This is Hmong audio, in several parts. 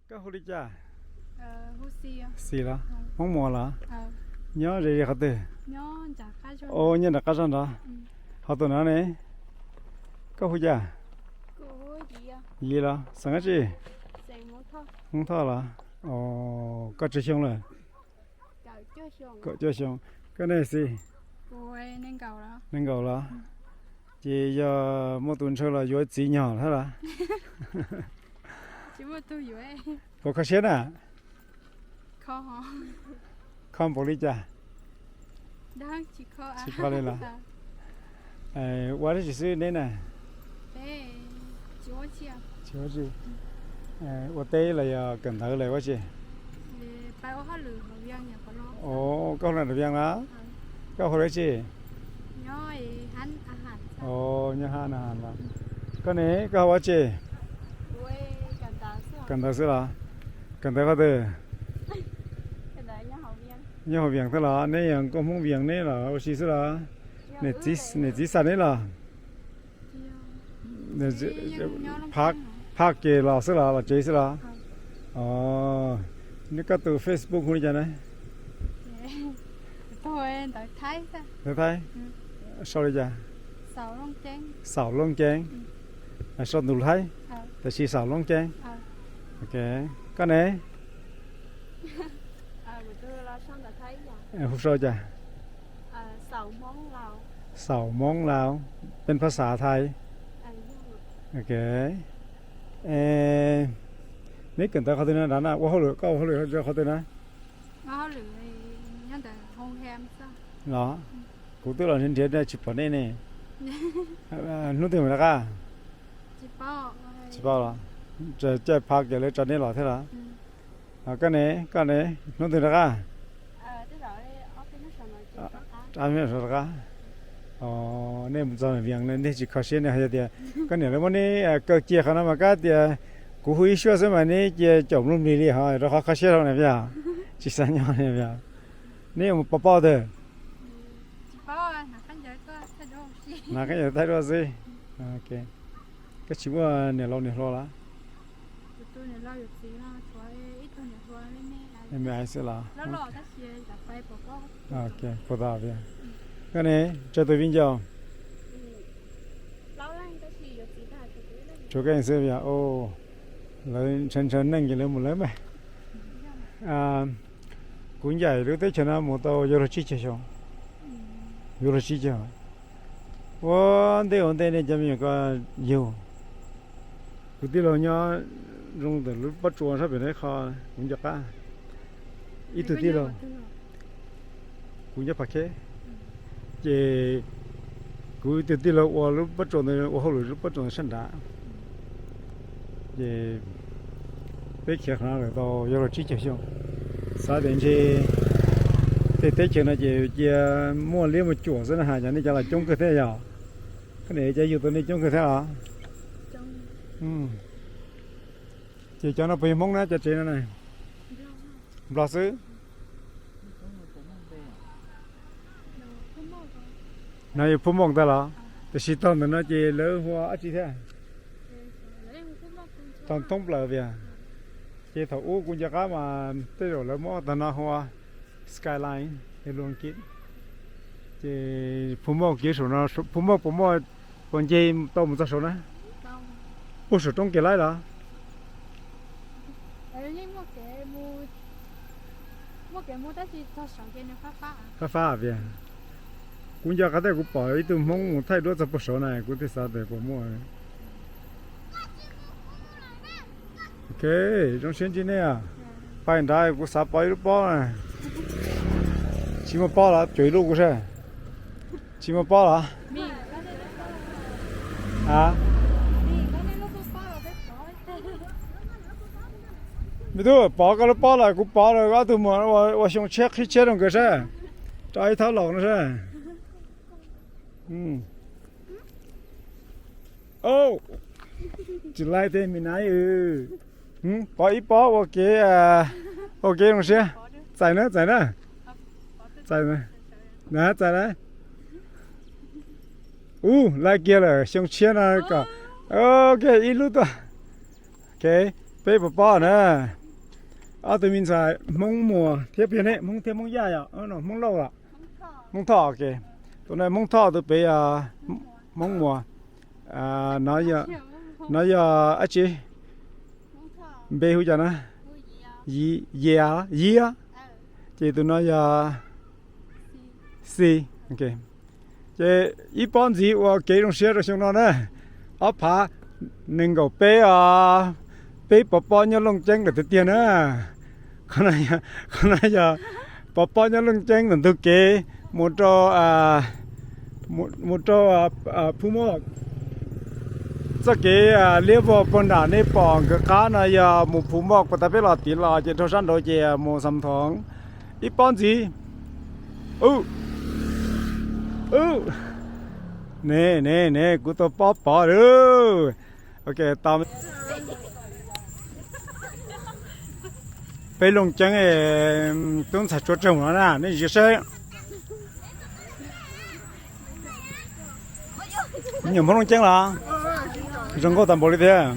Koj hu li cas? Xis los? Hmoob Muas los? Nyob ze ze qhov twg? Os, nyob nram qab zog nrad. Ho tus no ne? Koj hu cas? Yiv los? Xeem dab tsi? Hmoob Thoj los? Os, koj tsawg xyoo lawm? Kaum cuaj xyoo. Koj ne Xis? Nees nkaum los? Ces yog muaj tus ntshaw los yuav txiv nyog thiab los? Puas kho siab na? Kho npaum li cas? Tsis kho li los? Ua dab tsi xwb neb na? Tsis ua tsi. Ua teb los yog kawm ntawv los ua tsi? Os, koj hu Vias los? Koj hu dab tsi? Os, nyob Has los? Koj ne, koj hu ua tsi? Kawm ntawv xwb los? Kawm ntawv qhov twg? Nyob hauv Vias thiab los? Neb yog nkauj Hmoob Vias neb los ua si xwb los? Niam txiv xa neb los? Phaj ke los xwb los, los tsev xwb los? Os, neb koj tus Facebook hu li cas na? Ntawv Thaib, sau li cas? Xaum Looj Ceeb. Sau ntug Thaib, tab sis Xaum Looj Ceeb. Koj ne? Hu sau cas? Xaum Hmoob Lauj, peb phab xav Thaib. Neb kawm ntawv qhov twg na nrad na? Ua hauj lwm, koj ua hauj lwm rau qhov twg na? Los, kuv twb los nrhiav nrhiav tsis pom nej ne. Hnub twg mam rov qab? Tsis paub los, caij phaj ke lawv tso nej los thiab los? Koj ne, koj ne, hnub twg rov qab? Rov qab. Nej mus txog Vias nej tsis kho siab ne, yog tias koj niam lawv muab neb kaw cia qhov no mas kab tias kuv hu ib suab xwb mas neb cia caum nplooj nplig li ho rau qhov kho siab rau na Vias, tsis xav nyob li Vias. Neb yuav mus pov pob twg? Hnav khaub ncaws thaij duab xwb. Koj tsis muaj niam laus niam hluas los? Me xwb los? Puas tau Vias? Koj ne, tsawg tus viv ncaus? Tshuav koj xwb Vias. Lawv ntshaw ntshaw neej ces lawv mus lawv mas. Kuv ncaim lub teb chaws no mus tau yuav luag tsib caug xyoo. Yuav luag tsib caug. Ua ntej ua ntej nej cov me nyuam ko yug. Kuv tij laug nyob zoo ntawm lub pob tsuas sab pem no ib qho, kuv nco qab. Ib tug tij laug, kuv nyob Phav Khej, ces kuv ib tug tij laug ua lub pob tsuas ntawd, ua hauj lwm lub pob tsuas ntawd sab nrad. Ces peb khiav qhov no lawm tau yuav luag tsib caug xyoo. Xav tias ntshe tej teb chaws no ces cia muaj liab muaj cuam xwb na has, cov nej cov los coob kawg thiab yog? Koj niam cov yug tau nej coob kawg thiab los? Ces cov no puas yog Hmoob na cov tsev no na? Nplog xwb. No yog Phuj Mooj ntag los? Tiam sis tog ntawm no ces lawv hu ua dab tsi thiab? Tog thoob plaws Vias. Ces thaum ub kuv nco qab mas tej zaum lawv muab tog no hu ua Skyline, luag Kiv. Ces Phuj Mooj kev saum no, Phuj Mooj puas muaj, puas nce tau mus txog saud na? Puag saum roob Kiv Laib los? Fab fab Vias. Kuv nco qab tias kuv pom ib tug Hmoob mus thaij duab txog puag saud na, kuv thiaj xav tias puas muaj. Ok, zoo siab ntsib nej. Pais nrad kuv xav pov ib lub pob na. Tsis muaj pob los cuam ib lub kuv saib. Tsis muaj pob los? A, me tub, pov koj lub pob los kuv pov los ob tug mus ua xyoo tshiab qhib tshiab rau nkawd saib. Rau ib thab laus no saib. Tsis laij tej me nai. Pov ib pob ua kev, ua kev zoo siab. Txais na, txais na. Txais na, txais na. Ub, laij kiag lawm, xyoo tshiab no kom, ok, ib lub tuaj. Ok, Peb puas pom na? Ob tug me ntxhais Hmoob Muas thiab, pem ne Hmoob thiab Hmoob Yaj yom, Hmoob Lauj los? Hmoob Thoj, ok. Tus no Hmoob Thoj, tus pem yog Hmoob Muas. No yog dab tsi? Npe hu cas na? Yias, Yias. Ces tus no yog Xi. Ces ib pob ntxiv ua kev zoo siab rau xyoo no na. Ob phav nees nkaum peb os, peb pov pob nyob Looj Ceeb lawm tiag tiag na. Qhov no yog pov pob nyob Looj Ceeb ntawm ntug kev mus rau, mus rau Phu Moj. Txoj kev liab vog puag nram nej pom nkawd qab no yog mus Phu Moj, puag ta peb los tid los ces dhau sab nraud ces mus Xam Thoov. Ib pob ntxiv. Ne, ne, ne, kuv tau pob pov lawm. Ok, tau. Peb Looj Ceeb, tub ntxhais tsuav tsawg no na, nej ntsia saib. Nyuam Hmoob Looj Ceeb los? Zoo nkauj tag npaum li thiab.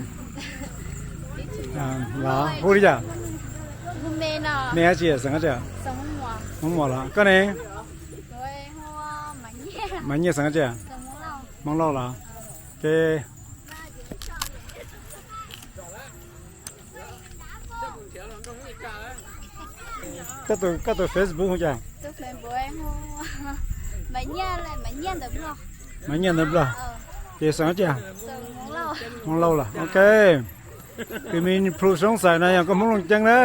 Los hu li cas? Me dab tsi, xeem dab tsi? Hmoob Muas los? Koj ne? Mas Nyiaj, xeem dab tsi? Hmoob Lauj los? Ces koj tus Facebook hu cas? Mas Nyiaj ntawd los? Ces xeem dab tsi? Hmoob Lauj los? Ok. Tus me plhu soob xais no yog koj Hmoob Looj Ceeb na.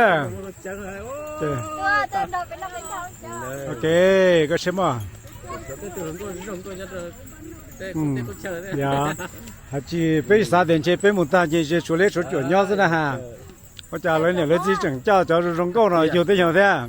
Ok, koj siab mog. Yog hais tsis peb xav tias ntshe peb mus tag ces tshuav liab tshuav cuam nyob xwb na ha. Ua cas lawv niam lawv txiv tseem coj cov zoo zoo nkauj no yug teb chaws thiab?